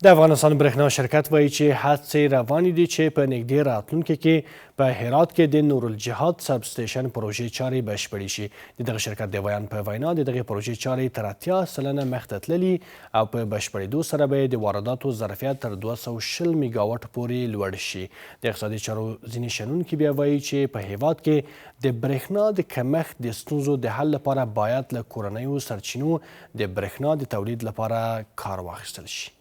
د افغانستان برېښنا شرکت وایي چې هڅې روانې دي چې په نږدې راتلونکي کې په هرات کې د نورالجهاد سب سټیشن پروژې چارې بشپړې شي. د دغه شرکت د ویاند په وینا د دغې پروژې چارې تر 80% مخته تللي او په بشپړېدو سره به یې د وارداتو ظرفیت تر 220 میګاواټ پورې لوړ شي. د اقتصادي چارو ځینې شنونکي بیا وایي چې په هېواد کې د برېښنا د کمښت د ستونزو د حل لپاره باید له کورنیو سرچینو د برښنا د تولید لپاره کار واخیستل شي.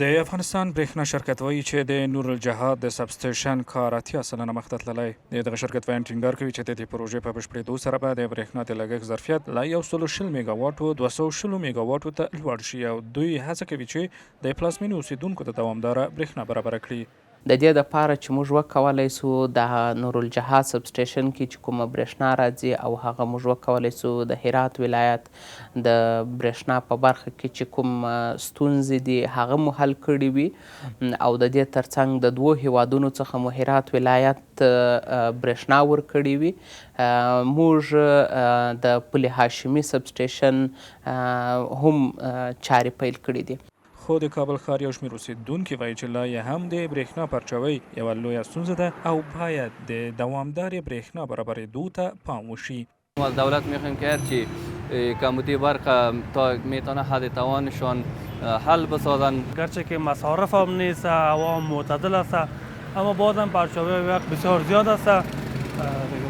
د افغانستان برښنا شرکت وایي چې د نورالجهاد د سب سټیشن کار 80% مخته تللی. د دغه شرکت ویاند ټینګار کوي چې د دې پروژې په بشپړېدو سره به د برښنا د لګښت ظرفیت له 120 میګاواټو 220 میګاواټو ته لوړ شي او دوی هڅه کوي چې د پلازمېنې اوسېدونکو ته دوامداره برښنا برابره کړي. د دې دپاره چې موږ وکولای شو د نورالجهاد سب سټیشن کې چې کومه برېښنا راځي او هغه موږ وکولای شو د هرات ولایت د برېښنا په برخه کې چې کوم ستونزې دي هغه مو حل کړي وي او د دې ترڅنګ د دوو هیوادونو څخه مو هرات ولایت برېښنا ورکړې وي، موږ د پل هاشمي سب سټیشن هم چارې پیل کړي دي. خو د کابل ښار یو شمېر اوسېدونکي وايي چې لا یې هم د برېښنا پرچاوۍ یوه لویه ستونزه ده او باید د دوامدارې برېښنا برابرېدو ته پام وشي. ما از دولت میخوایم که هرچی کمبودی برق تا میتانه حد توانشان حل بسازن. گرچه که مصارف هم نیست، هوا هم معتدل است، اما بازم پرچاوی برق بسیار زیاد است.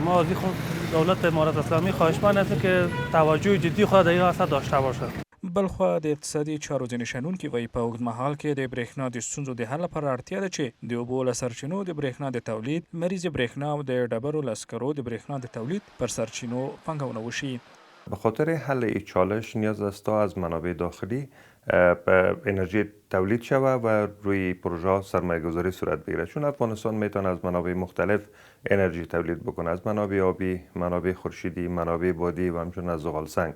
ما از خود دولت امارت اسلامی خواهشمند هستیم که توجه جدی خود در این عرصه داشته باشد. بلخوا د اقتصادي چارو ځینې شنونکي وایي، په اوږدمهال کې د برېښنا د ستونزو د حل لپاره اړتیا ده چې د اوبو له سرچینو د برېښنا د تولید، لمریزې برېښنا او د ډبرو له سکرو د برېښنا د تولید پر سرچینو پانګونه وشي. به خاطر حل این چالش نیاز است تا از منابع داخلی انرژی تولید شود و روی پروژه ها سرمایه گذاری صورت بگیرد، چون افغانستان میتونه از منابع مختلف انرژی تولید بکنه، از منابع آبی، منابع خورشیدی، منابع بادی و همچنین از زغال سنگ.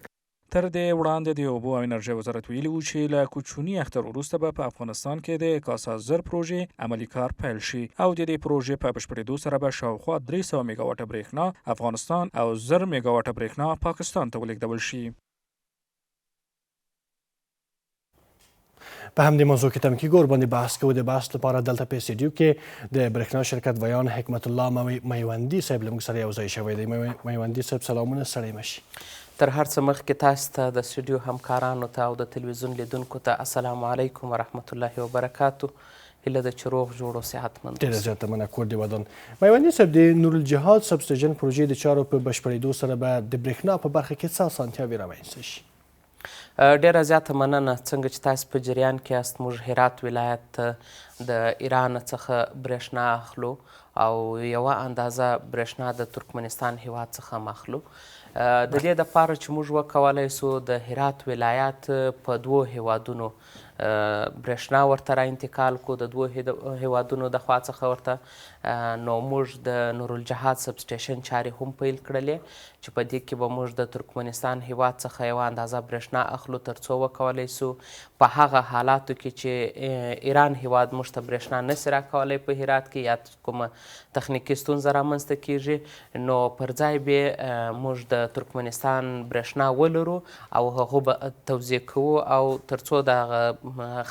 تر دې وړاندې د اوبو او انرژۍ وزارت ویلي وو چې له کوچني اختر وروسته به په افغانستان کې د کاسا 1000 پروژې عملي کار پیل شي او د دې پروژې په بشپړېدو سره به شاوخوا 300 میګاواټه برېښنا افغانستان او 1000 میګاواټه برېښنا پاکستان ته ولېږدول شي. په همدې موضوع کې تم کیږو، ورباندې بحث کوو. د بحث لپاره دلته په سټډیو کې د برېښنا شرکت ویاند حکمت الله میوندي صاحب له موږ سره یو ځای شوی دی. میوندي صاحب سلامونه، ستړی مه شي. تر هر څه مخکې تاسو ته، د سټډیو همکارانو ته او د تلویزیون لیدونکو ته السلام علیکم ورحمت الله وبرکاتو. هیله ده چې روغ جوړ او صحتمند ډېره اوسئ. زیاته مننه، کور دې ودان. میوندي صاحب، د نورالجهاد سب سټیشن پروژې د چارو په بشپړېدو سره به د برېښنا په برخه کې څه اسانتیاوې رامنځته شي؟ ډیره زیاته مننه. څنګه چې تاسو په جریان کې یاست، موږ هرات ولایت ته د ایران څخه برېښنا اخلو او یوه اندازه برېښنا د ترکمنستان هیواد څخه هم اخلو. د دې دپاره چې موږ وکولای شو د هرات ولایت په دوو هیوادونو برېښنا ورته را انتقال کړو، د دوو هیوادونو د خوا څخه ورته، نو موږ د نورالجهاد سب سټیشن چارې هم پیل کړلې چې په دې کې به موږ د ترکمنستان هیواد څخه یوه اندازه برېښنا اخلو ترڅو وکولای شو په هغه حالاتو کې چې ایران هیواد موږ ته برېښنا نشي راکولی په هرات کې یا کومه تخنیکي ستونزه رامنځته کیږي، نو پر ځای به موږ د ترکمنستان برېښنا ولرو او هغه به توزیع کوو او ترڅو دغه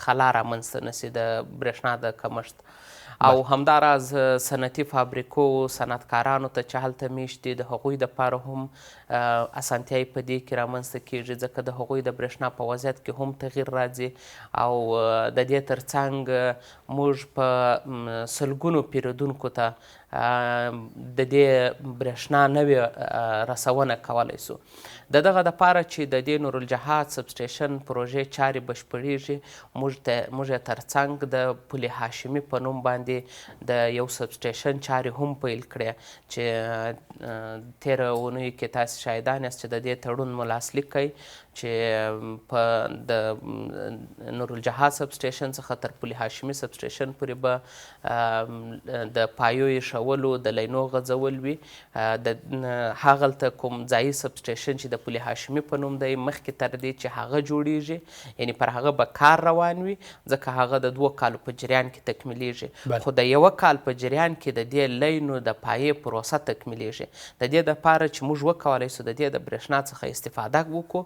خلا رامنځته نشي د برېښنا د کمښت. او همداراز صنعتي فابریکو صنعتکارانو ته چې هلته میشت دي د هغوی دپاره هم اسانتیاوې په دې کې رامنځته کیږي، ځکه د هغوی د برېښنا په وضعیت کې هم تغییر راځي. او د دې ترڅنګ موږ په سلګونو پیرودونکو ته د دې برېښنا نوې رسونه کولی شو. د دغه دپاره چې د دې نورالجهاد سب سټیشن پروژې چارې بشپړیږي، موږ یې ترڅنګ د پل هاشمي په نوم باندې د یو سب سټیشن چارې هم پیل کړې چې تېره اونیو کې تاسې شاهدان یاست چې د دې تړون مو لاسلیک کړی چې په د نورالجهاد سب سټیشن څخه تر پل هاشمي سب سټیشن پورې به د پایو ایښودل راشولو د لینو غځول وي. د هغلته کوم ځایي سب سټیشن چې د پل هاشمي په نوم دی، مخکې تر دې چې هغه جوړیږي، یعنی پر هغه به کار روان وي، ځکه هغه د 2 کالو په جریان کې تکمیلیږي. خو د 1 کال په جریان کې د دې لینو د پایې پروسه تکمیلیږي. د دې دپاره چې موږ وکولی سو د دې د برېښنا څخه استفاده وکړو،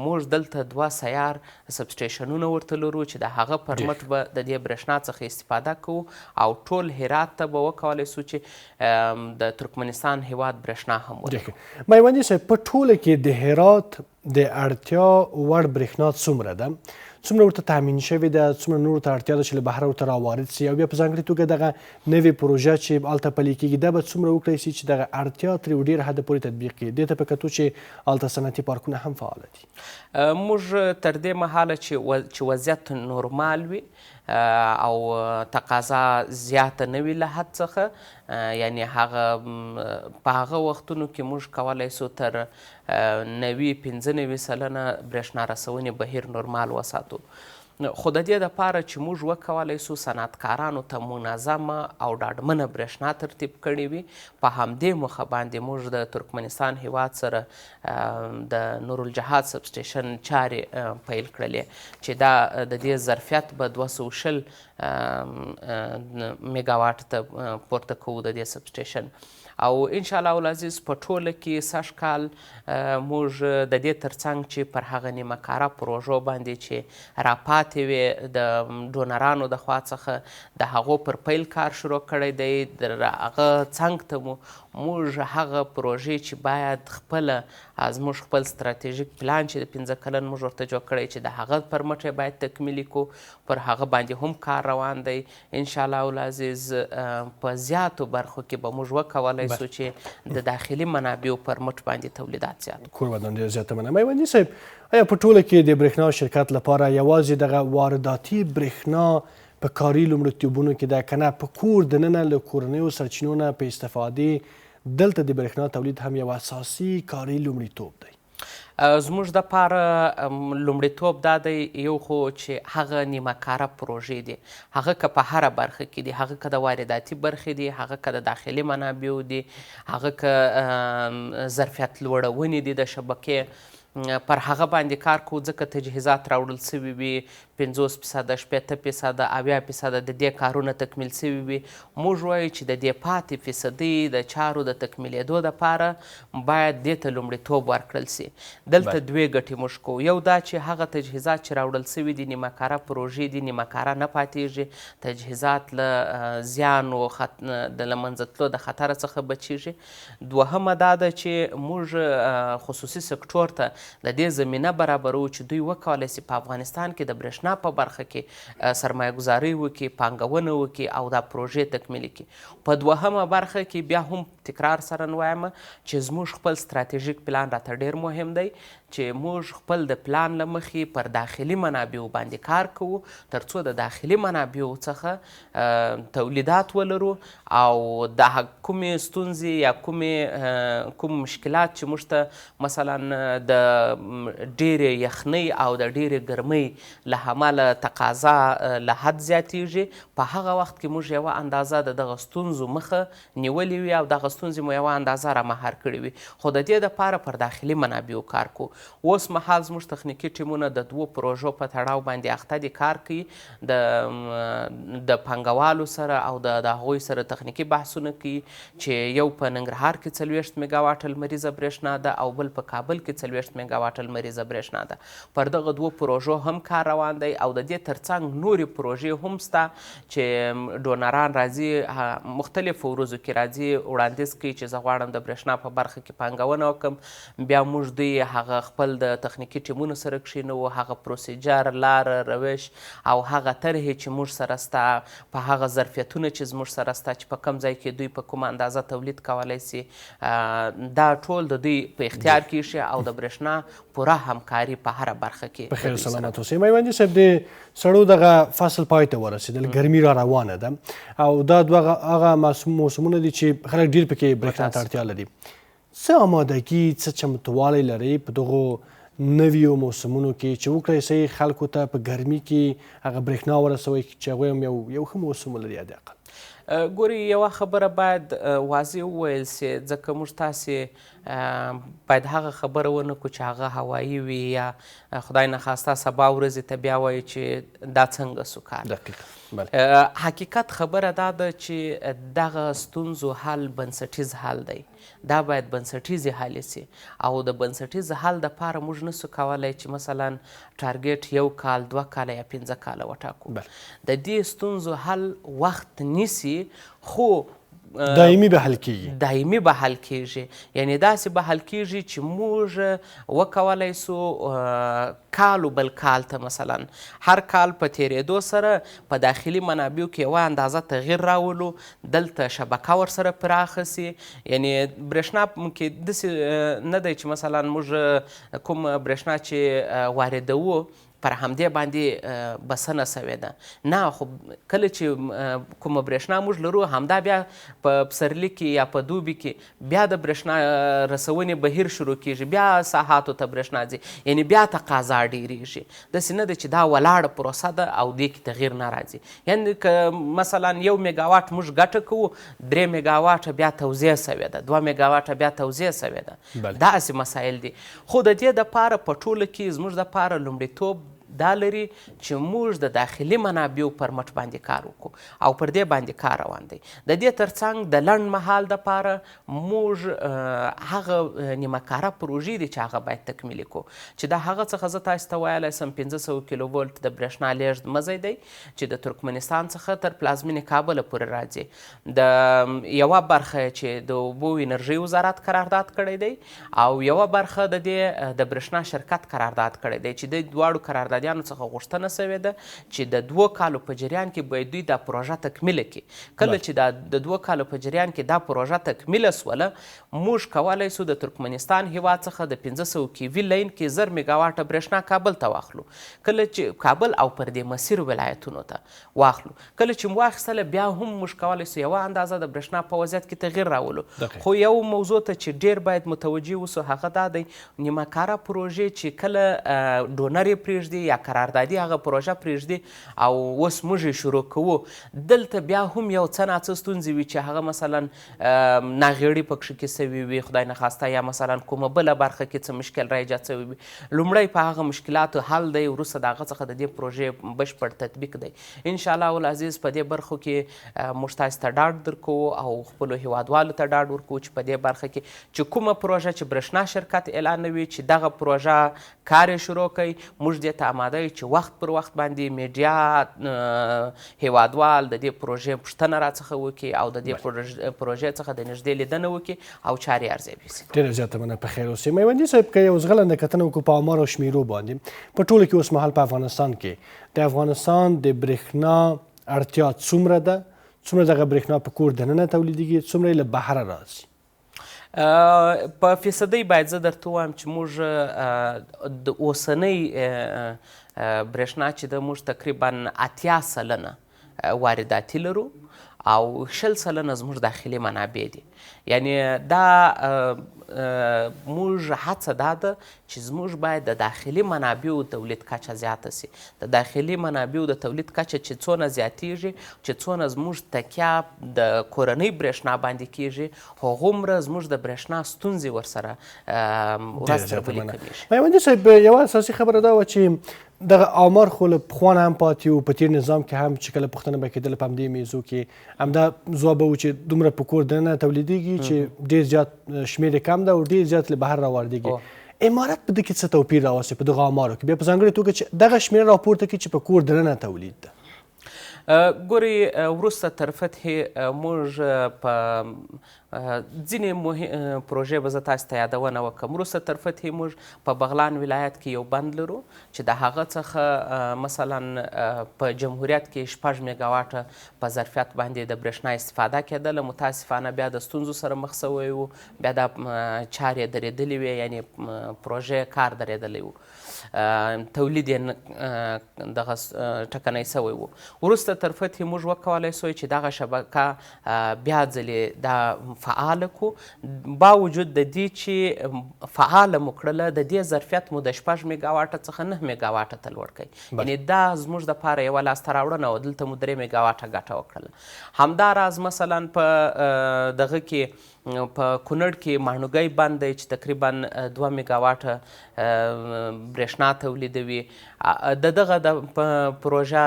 موږ دلته 2 سیار سب سټیشنونه ورته لرو چې د هغه پر مټ به د دې برېښنا څخه استفاده کوو او ټول هرات ته به وکولی سو چې د ترکمنستان هیواد برېښنا هم ورکړو. میوندي صاحب، په ټوله کې د هرات د اړتیا وړ برېښنا څومره ده؟ څومره ورته تامین شوې ده؟ څومره نورو ته اړتیا ده چې له بهره ورته راوارد سي؟ او بیا په ځانګړي توګه دغه نوې پروژه چې هلته پلي کېږي، دا به څومره وکړای سي چې دغه اړتیا تر یو ډېر حده پورې تطبیق کړي؟ دې ته په کتو چې هلته صنعتي پارکونه هم فعاله دي. موږ تر دې مهاله چې وضعیت نورمال وي او تقاضا زیاته نه وي له حد څخه، یعنی هغه په هغه وختونو کې موږ کولی سو تر 90-95% برېښنا رسونې بهیر نورمال وساتو. خو د دې دپاره چې موږ وکولی سو صنعتکارانو ته منظمه او ډاډمنه برېښنا ترتیب کړې وي، په همدې موخه باندې موږ د ترکمنستان هیواد سره د نورالجهاد سب سټیشن چارې پیل کړلې چې دا د دې ظرفیت به 220 میګاواټ ته پورته کوو د دې سب سټیشن. او انشاءالله العزیز په ټوله کې سږ کال موږ د دې ترڅنګ چې پر هغه نیمه کاره پروژو باندې چې راپاتې وې د ډونرانو د خوا څخه د هغو پر پیل کار شروع کړی دی، در هغه څنګ ته مو موږ هغه پروژې چې باید خپله زموږ خپل ستراتیژیک پلان چې د 5 کلن موږ ورته جوړ کړی چې د هغه پر مټ یې باید تکمیلي کړو، پر هغه باندې هم کار روان دی. انشاءالله العزیز په زیاتو برخو کې به موږ وکولی سو چې د داخلي منابعو پر مټ باندې تولیدات زیات کړو. کور ودان، ډېره زیاته مننه. میوندي صاحب، آیا په ټوله کې د برېښنا شرکت لپاره یوازې دغه وارداتي برېښنا په کاري لومړیتوبونو کې ده، که نه په کور دننه له کورنیو سرچینو نه په استفادې دلته د برېښنا تولید هم یو اساسي کاري لومړیتوب دی؟ زموږ دپاره لومړیتوب دا دی، یو خو چې هغه نیمه کاره پروژې دي، هغه که په هره برخه کې دي، هغه که د وارداتي برخې دي، هغه که د داخلي منابعو دي، هغه که ظرفیت لوړونې دي د شبکې، پر هغه باندې کار کوو، ځکه تجهیزات راوړل سوي وي، 50%، 60%، 70% د دې کارونه تکمیل سوي وي. موږ وایو چې د دې پاتې فیصدۍ د چارو د تکمیلېدو دپاره باید دې ته لومړیتوب ورکړل سي. دلته دوې ګټې موږ کوو، یو دا چې هغه تجهیزات چې راوړل سوي دي نیمه کاره پروژې دي، نیمه کاره نه پاتېږي، تجهیزات له زیان و د له منځه تلو د خطر څخه بچیږي. دوهمه دا ده چې موږ خصوصي سکټور ته د دې زمینه برابرو چې دوی وکولی سي په افغانستان کې د برېښنا په برخه کې سرمایه ګذاري وکړي، پانګونه وکړي او دا پروژې تکمیلې کړي. په دوهمه برخه کې بیا هم تکرار سره وایم چې زموږ خپل ستراتیژیک پلان راته ډېر مهم دی چې موږ خپل د پلان له مخې پر داخلي منابعو باندې کار کوو ترڅو د داخلي منابعو څخه تولیدات ولرو او د کومې ستونزې یا کوم مشکلات چې موږ ته مثلا د ډېرې یخنۍ او د ډېرې ګرمۍ له امله تقاضا له حد زیاتیږي، په هغه وخت کې موږ یوه اندازه د دغه ستونزو مخه نیولې وي او دغه ستونزې مو یوه اندازه را مهار کړې وي. خو د دې دپاره پر داخلي منابعو کار کوو. اوس مهال زموږ تخنیکي ټیمونه د 2 پروژو په تړاو باندې اخته دي، کار کوي د پانګوالو سره او د هغوی سره تخنیکي بحثونه کوي چې یو په ننګرهار کې 40 میګاواټه لمریزه برېښنا ده او بل په کابل کې 40 میګاواټه لمریزه برېښنا ده. پر دغه 2 پروژو هم کار روان دی او د دې ترڅنګ نورې پروژې هم سته چې ډونران راځي، مختلفو ورځو کې راځي، وړاندیز کوي چې زه غواړم د برېښنا په برخه کې پانګونه وکړم. بیا موږ دوی هغه خپل د تخنیکي ټیمونو سره کښېنوو، هغه پروسیجر، لاره، روش او هغه طرحې چې موږ سره سته، په هغه ظرفیتونه چې زموږ سره سته چې په کوم ځای کې دوی په کومه اندازه تولید کولی سي، دا ټول د دوی په اختیار کې شي او د برېښنا پوره همکاري په هره برخه کې په خیر سلامت اوسئ. میوندي صاحب، د سړو دغه فصل پای ته ورسېدل، ګرمي را روانه ده او دا دوه هغه موسمونه دي چې خلک ډېر پکې برېښنا ته اړتیا لري. څه آمادګي، څه چمتووالی لرئ په دغو نویو موسمونو کې چې وکړای سئ خلکو ته په ګرمي کې هغه برېښنا ورسوئ چې هغوی هم یو ښه موسم ولري حداقل؟ ګوري یوه خبره باید واضح وویل سي، ځکه موږ تاسې باید هغه خبره ونه کړو چې هغه هوایي وي یا خدای نخواسته سبا ورځې ته بیا وایو چې دا څنګه سو کار. دقیقا بله. حقیقت خبره دا ده چې دغه ستونزو حل بنسټیز حل دی، دا باید بنسټیزې حل سي او د بنسټیز حل دپاره موږ نسو کولی چې مثلا ټارګټ یو کال، 2 کاله یا 5 کاله وټاکو. د دې ستونزو حل وخت نیسي، خو دایمي به حل کیږي. دایمي به حل کیږي، یعنی داسې به حل کیږي چې موږ وکولای سو کال و بل کال ته مثلا هر کال په تیرېدو سره په داخلي منابعو کې یوه اندازه تغییر راولو، دلته شبکه ورسره پراخه سي. یعنی برېښنا کې داسې نه دی چې مثلا موږ کوم برېښنا چې واردوو پر همدې باندې بسنه سوې ده، نه، خو کله چې کومه برېښنا موږ لرو همدا بیا په پسرلي کې یا په دوبي کې بیا د برېښنا رسونې بهیر شروع کیږي، بیا ساحاتو ته برېښنا ځي، یعنی بیا تقاضا ډیریږي. داسې نه ده چې دا ولاړه پروسه ده او دې کې تغییر نه راځي. یعنی که مثلا 1 میګاواټ موږ ګټه کوو، 3 میګاواټه بیا توزیع سوې ده، 2 میګاواټه بیا توزیع سوې ده، داسې مسایل دي. خو د دې دپاره په ټوله کې زموږ دپاره لومړیتوب دا لري چې موږ د داخلي منابعو پر مټ باندې کار وکړو او پر دې باندې کار روان دی. د دې ترڅنګ د لنډ مهال دپاره موږ هغه نیمه کاره پروژې دي چې هغه باید تکمیلي کړو، چې د هغه څخه زه تاسو ته ویلی سم 500 کیلو ولټ د برېښنا لېږد مزی دی چې د ترکمنستان څخه تر پلازمینې کابله پورې راځي. د یوه برخه چې د اوبو انرژۍ وزارت قرارداد کړی دی او یوه برخه د دې د برېښنا شرکت قرارداد کړی دی، چې د دواړو قراردادیانو څخه غوښتنه سوې ده چې د 2 کالو په جریان کې باید دوی دا پروژه تکمیله کړي. کله چې دا د 2 کالو په جریان کې دا پروژه تکمیله سوله، موږ کولی سو د ترکمنستان هیواد څخه د 500 کی وي لاین کې 1000 میګاواټه برېښنا کابل ته واخلو. کله چې کابل او پر دې مسیر ولایتونو ته واخلو، کله چې مو واخیستله بیا هم موږ کولی سو یوه اندازه د برېښنا په وضعیت کې تغییر راولو. خو یو موضوع ته چې ډېر باید متوجه اوسو هغه دا دی، نیمه کاره پروژې چې کله ډونر یې پرېږدي یا قراردادي هغه پروژه پرېږدي او اوس موږ یې شروع کوو، دلته بیا هم یو څه ناڅه ستونزې وي چې هغه مثلا ناغېړي پکښې کې سوي وي خدای نخواسته، یا مثلا کومه بله برخه کې څه مشکل را ایجاد سوی وي. لومړی په هغه مشکلاتو حل دی، وروسته د هغه څخه د دې پروژې بشپړ تطبیق دی. انشاءالله العزیز په دې برخو کې موږ تاسو ته ډاډ درکوو او خپلو هیوادوالو ته ډاډ ورکوو چې په دې برخه کې چې کومه پروژه چې برېښنا شرکت اعلانوي چې دغه پروژه کار یې شروع کوي، موږ دې ته آماده یو چې وخت پر وخت باندې میډیا هیوادوال د دې پروژې پوښتنه راڅخه وکړي او د دې پروژې څخه د نږدې لیدنه وکړي او چارې ارزیابي سي. ډېره زیاته مننه، په خیر اوسئ. میوندي صاحب، که یو ځغلنده کتنه وکړو په آمارو او شمیرو باندې، په ټولو کې اوسمهال په افغانستان کې د افغانستان د برېښنا اړتیا څومره ده، څومره دغه برېښنا په کور دننه تولیدېږي، څومره یې له بهره راځي؟ په فیصدۍ باید زه درته ووایم چې موږ د اوسنۍ برېښنا چې ده موږ تقریبا 80% وارداتي لرو او 20% زموږ داخلي منابع دي. یعنی دا موږ هڅه دا ده چې زموږ باید د داخلي منابعو تولید کچه زیاته سي. د داخلي منابعو د تولید کچه چې څونه زیاتیږي، چې څونه زموږ تکیه د کورنۍ برېښنا باندې کیږي، هغومره زموږ د برېښنا ستونزې ورسره ورځ تر بلې کمیږي. میوندي صاحب، یوه اساسي خبره دا وه چې دغه آمار خو له پخوا نه هم پاتې و، په تېر نظام کې هم چې کله پوښتنه به کېدله په همدې میزو کې همدا ځواب به و چې دومره په کور دننه تولیدېږي چې ډېر زیات شمېر یې کم ده او ډېر زیات له بهر راواردېږي. امارت په دې کې څه توپیر راوستي په دغه آمارو کې، بیا په ځانګړې توګه چې دغه شمېره راپورته کړي چې په کور دننه تولید ده؟ ګورئ، وروسته تر فتحې موږ په ځینې پروژې به زه تاسو ته یادونه وکړم. وروسته تر فتحې موږ په بغلان ولایت کې یو بند لرو چې د هغه څخه مثلا په جمهوریت کې 6 میګاواټه په ظرفیت باندې د برېښنا استفاده کېدله. متاسفانه بیا د ستونزو سره مخ سوی و، بیا دا چارې درېدلې وې، یعنې پروژې کار درېدلی و، تولید یې دغه ټکنی سوی و. وروسته تر فتحې موږ وکولای سوی چې دغه شبکه بیا ځلې دا فعاله کړو. باوجود د دې چې فعاله مو کړله، د دې ظرفیت مو د 6 میګاواټه څخه 9 میګاواټه ته لوړ کړی. یعنې دا زموږ دپاره یوه لاسته راوړنه وه، دلته مو 3 میګاواټه ګټه وکړله. همداراز مثلا په دغه کې په کونړ کې ماڼوګی بند دی چې تقریبا 2 میګاواټه برېښنا تولیدوي. د دغه د پروژه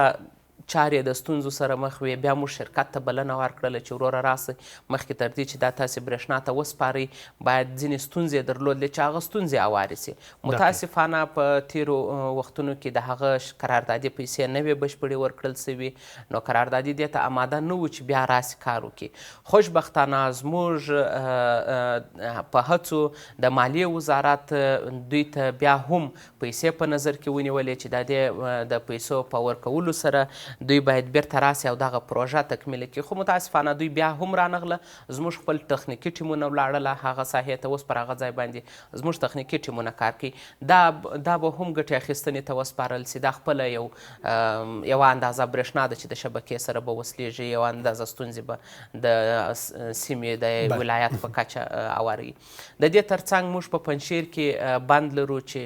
چارې د ستونزو سره مخ وې. بیا موږ شرکت ته بلنه ورکړله چې وروره راسئ، مخکې تر دې چې دا تاسې برېښنا ته وسپارئ باید ځینې ستونزې یې درلودلې چې هغه ستونزې اوارې سي. متاسفانه په تېرو وختونو کې د هغه قراردادي پیسې نه وې بشپړې ورکړل سوي، نو قراردادي دې ته اماده نه و چې بیا راسي کار وکړي. خوشبختانه زموږ په هڅو د مالیې وزارت دوی ته بیا هم پیسې په نظر کې ونیولې چې د دې د پیسو په ورکولو سره دوی باید بیرته راسي او دغه پروژه تکمیل کړي. خو متاسفانه دوی بیا هم رانغله، زموږ خپل تخنیکي ټیمونه ولاړله هغه ساحې ته، اوس پر هغه ځای باندې زموږ تخنیکي ټیمونه کار کوي. دا به هم ګټې اخیستنې ته وسپارل سي. دا خپله یوه اندازه برېښنا ده چې د شبکې سره به وصلیږي، یوه اندازه ستونزې به د سیمې د ولایت په کچه اواروي. د دې ترڅنګ موږ په پنجشیر کې بند لرو چې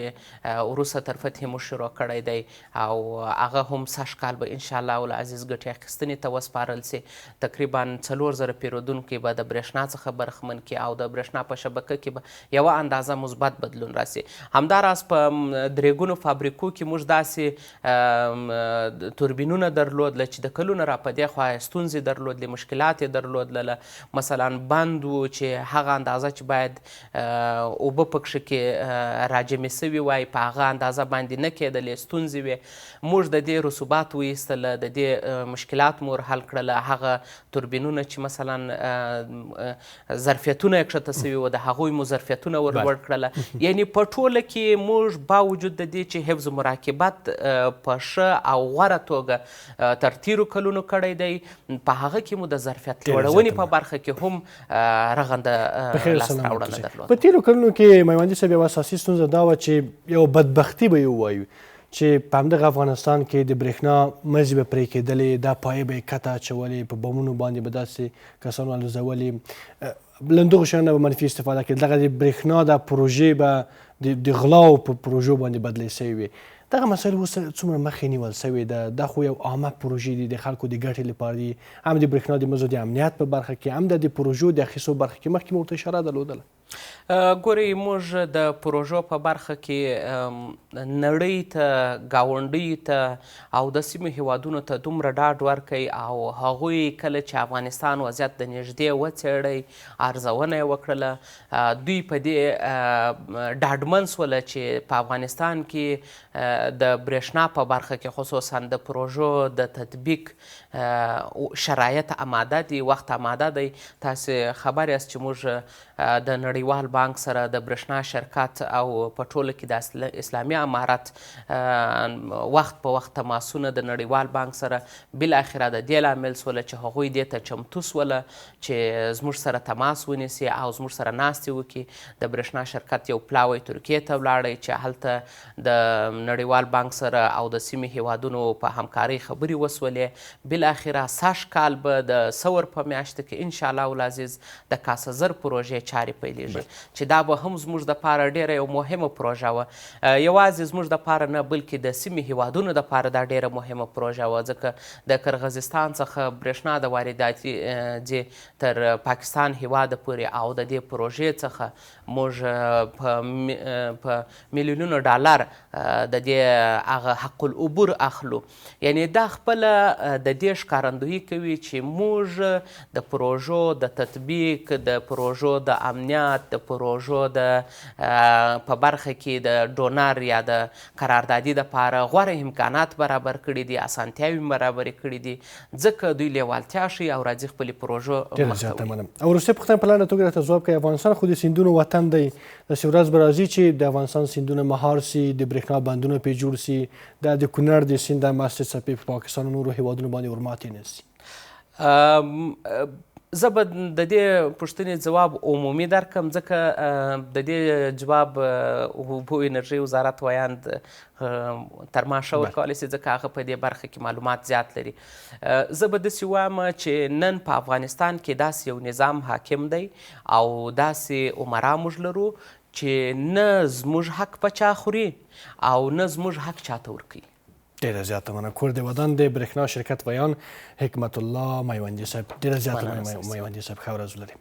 وروسته تر فتحې موږ شروع کړی دی او هغه هم سږ کال به انشاءالله العزیز ګټې اخیستنې ته وسپارل سي. تقریبا 4000 پیرودونکي به د برېښنا څخه برخمن کړي او د برېښنا په شبکه کې به یوه اندازه مثبت بدلون راسي. همداراز په درېګونو فابریکو کې موږ داسې توربینونه درلودله چې د کلونو را په دې خوا یې ستونزې درلودلې، مشکلات یې درلودله. مثلا بند و چې هغه اندازه چې باید اوبه پکښې کې راجمع سوي وای په هغه اندازه باندې نه کېدلې، ستونزې وې. موږ د دې رسوبات وایستله، د دې مشکلات مو ور حل کړله. هغه توربینونه چې مثلا ظرفیتونه یې کښته سوي وو، د هغوی مو ظرفیتونه ور لوړ کړله. یعنې په ټوله کې موږ باوجود د دې چې حفظ مراقبت په ښه او غوره توګه تر تېرو کلونو کړی دی، په هغه کې مو د ظرفیت لوړونې په برخه کې هم رغنده لاسته راوړنه درلوده. په تېرو کلونو کې میوندي صاحب یوه اساسي ستونزه دا وه چې یوه بدبختي به یې ووایو چې په همدغه افغانستان کې د برېښنا مزي به پرې کېدلې، دا پایې به یې کته اچولې، په بمونو باندې به داسې کسانو الوزولې، له همدغو شیانو به منفي استفاده کېده. دغه د برېښنا دا پروژې به د غلاو په پروژو باندې بدلې سوې وې. دغه مسایل اوس څومره مخې نیول سوې ده؟ دا خو یو عامه پروژې دي، د خلکو د ګټې لپاره دي، هم د برېښنا د مزو د امنیت په برخه کې، هم د پروژو د اخیستو برخه کې مخکې مو ورته اشاره درلودله. ګورئ، موږ د پروژو په برخه کې نړۍ ته، ګاونډیو ته او د سیمې هیوادونو ته دومره ډاډ ورکړئ او هغوی کله چې افغانستان وضعیت د نږدې وڅېړی، ارزونه یې وکړله، دوی په دې ډاډمن سوله چې په افغانستان کې د برېښنا په برخه کې خصوصا د پروژو د تطبیق شرایط اماده دي، وخت اماده دی. تاسې خبر یاست چې موږ د نړیوال بانک سره د برېښنا شرکت او په ټوله کې د اسلامي امارت وخت په وخت تماسونه د نړیوال بانک سره بالاخره د دې لامل سوله چې هغوی دې ته چمتو سوله چې زموږ سره تماس ونیسي او زموږ سره ناستې وکړي. د برېښنا شرکت یو پلاوی ترکیې ته ولاړی چې هلته د نړیوال بانک سره او د سیمې هیوادونو په همکارۍ خبرې وسولې. بالاخره سږ کال به د ثور په میاشت کې انشاءالله العزیز د کاسه زر پروژې چارې پیلېږي چې دا به هم زموږ دپاره ډېره یو مهمه پروژه وه. یوازې زموږ دپاره نه بلکې د سیمې هیوادونو دپاره دا ډېره مهمه پروژه وه، ځکه د قرغزستان څخه برېښنا د وارداتي ځي تر پاکستان هیواده پورې او د دې پروژې څخه موږ په میلیونونو ډالر د دې هغه حق العبور اخلو. یعنې دا خپله د دې ښکارندویي کوي چې موږ د پروژو د تطبیق، د پروژو د امنیت، د پروژو د په برخه کې د ډونر یا د قراردادي دپاره غوره امکانات برابر کړي دي، اسانتیاوې برابرې کړي دي، ځکه دوی لیوالتیا ښیي او راځي خپلې پروژو ډېره مخته زیاته وړي. مننه. او وروستۍ پوښتنه په لنډه توګه راته ځواب کړئ. افغانستان خو د سیندونو وطن دی، داسې ورځ به راځي چې د افغانستان سیندونه مهار سي، د برېښنا بندونه پرې جوړ سي، دا د کونړ د سیند مستې څپې په پاکستان او نورو هیوادونو باندې ورماتې نه سي؟ زه به د دې پوښتنې ځواب عمومي درکړم، ځکه د دې ځواب اوبو انرژۍ وزارت ویاند تر ما ښه ورکولی شي، ځکه هغه په دې برخه کې معلومات زیات لري. زه به داسې ووایم چې نن په افغانستان کې داسې یو نظام حاکم دی او داسې امرا موږ لرو چې نه زموږ حق په چا خوري او نه زموږ حق چاته ورکوي. ډیره زیاته مننه. کور دې ودان. د برېښنا شرکت ویان حکمت الله میوندي صاحب، ډیره زیاته مننه میوندي صاحب، ښه ورځ ولرئ.